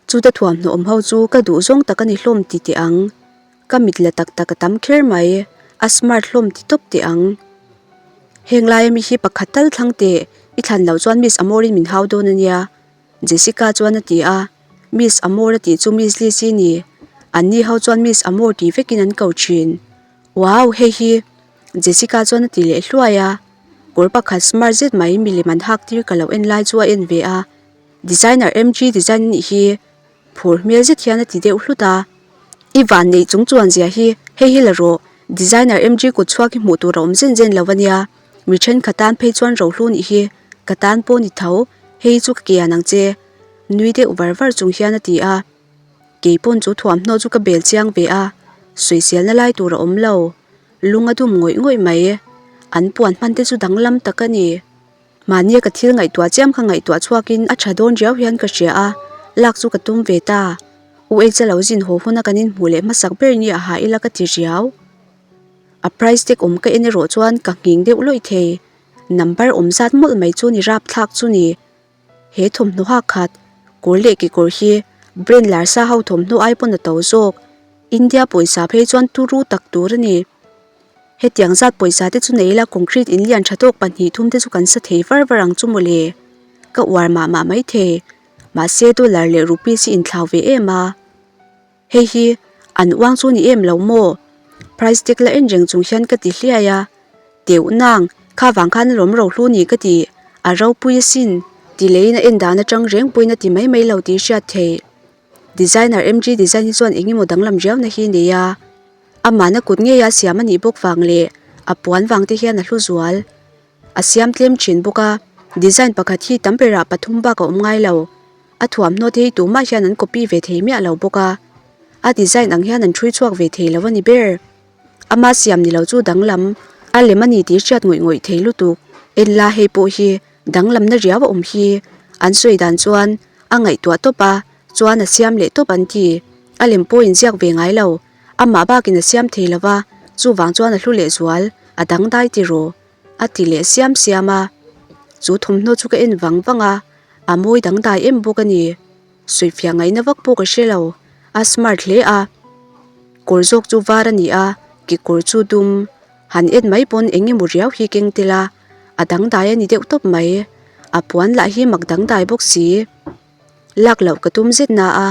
chuta thuamhnaw awm ho chu ka duh zawng tak a ni hlawm ti teh ang. Ka mit la tak tak a tam kher mai, a smart hlawm ti tawp teh ang. Heng laia mi hi pakhat tal thlang teh, i thlan loh chuan Miss Amorin min hau dawn a nia, Jessica chuan a ti a. Miss Amor a tih chu Miss Liz-i ni, anni ho chuan Miss Amor tih vekin an ko thin. Wow, hei hi! Jessica chuan a ti leh hluai a. Kawr pakhat smart zet mai milem an hak tir ka lo en lai chu a en ve a, designer MG design a nih hi phur hmel zet hian a ti deuh hlut a, I van neih chung chuan zia hi hei hi la rawh, designer MG kut chhuak hi hmuh tur a awm zen zen lo a nia, mi thenkhat tan phei chuan rohlu nih hi ka tan pawh ni tho, hei chu ka kian ang che nui deuh var var chung hian a ti a, keipawn chu thuamhnaw chu ka bel chiang ve a, sawiselna lai tur a awm lo. Lung a dum ngawih ngawih mai. An puan hman te chu danglam tak a ni. Mahnia ka thil ngaihtuah chiam kha ngaihtuah chhuakin a tha dawn riau hian ka hria a, lak chu ka tum ve ta. U H-a lo zin haw huna kan inhmuh leh hmasak ber ni a ha ila ka ti riau. A price tag awm ka en erawh chuan ka nghing deuh lawih thei. Number awm zat mawlh mai chu ni rapthlak chu ni. He thawmhnaw hak khat, kawr leh kekawr hi brand lar sa ho thawmhnaw ai pawn a to zawk. India pawisa phei chuan turu tak tur a ni. Hetiang zat pawisa te chu nei ila concrete in lian tha tawk pahnih thum te chu kan sa thei var var ang chu mawle. Ka uar mah mah maithei. Mahse dollar leh rupees hi inthlau ve em a. Hei hi an uang chu ni em lo maw? Price tag la en reng chung hian ka ti hliai a, Teuh nang, kha vang khan a lawm rohlu ni ka ti, a ropui asin, ti leiin a en dan atang reng pawhin a ti mai mai lo tih hriat theih. Designer MG design hi chuan eng emaw danglam riauna hi nei a, amahna kut ngeia siam a nih bawk vang leh a puan vang te hian a hlu zual. A siam tlem thin bawk a, design pakhat hi tam berah pathum bak a awm ngai lo. A thuamhnaw te hi tumah hian an copy ve thei miah lo bawk a, a design ang hian an ṭhui chhuak ve thei lo a ni ber. Ama siam ni lo chu danglam a lem a ni tih hriat ngawih ngawih thei lutuk. Enla hei pawh hi danglamna riau a awm hi. An sawi dan chuan a ngaihtuah tawp a, chuan a siam leh tawp an ti. A lem pawh inziak ve ngai lo. Amah bakin a siam thei lo va, chuvang chuan a hlu leh zual, a dangdai tiraw? A ti leh siam siam a. Chu thawmhnaw chu ka en vang vang a, a mawi dangdai em bawk a ni. Sawifiah ngaihna vak pawh ka hre lo, a smart hle a. Kawr zawk chu var a ni a, kekawr chu dum. Han en mai pawn eng emaw riau hi keng tel a. A dangdai a ni deuh tawp mai. A puan lah hi mak dangdai bawk si. Lak loh ka tum zet na a,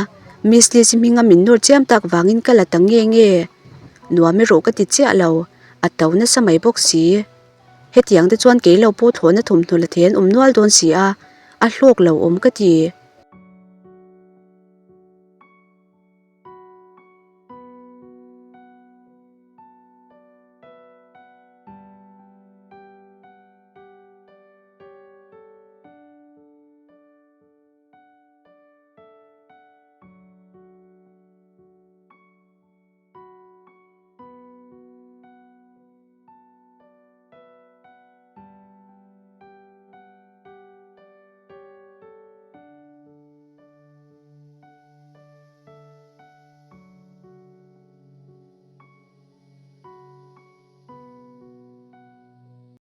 Miss Liz-i hminga min nawr chiam tak vangin ka la ta nge nge. Nuam erawh ka ti chiah lo, a to nasa mai bawk si. Hetiang te chuan kei lo pawh thlawhna thawmhnaw la thei an awm nual dawn si a, a hlawk lo awm ka ti.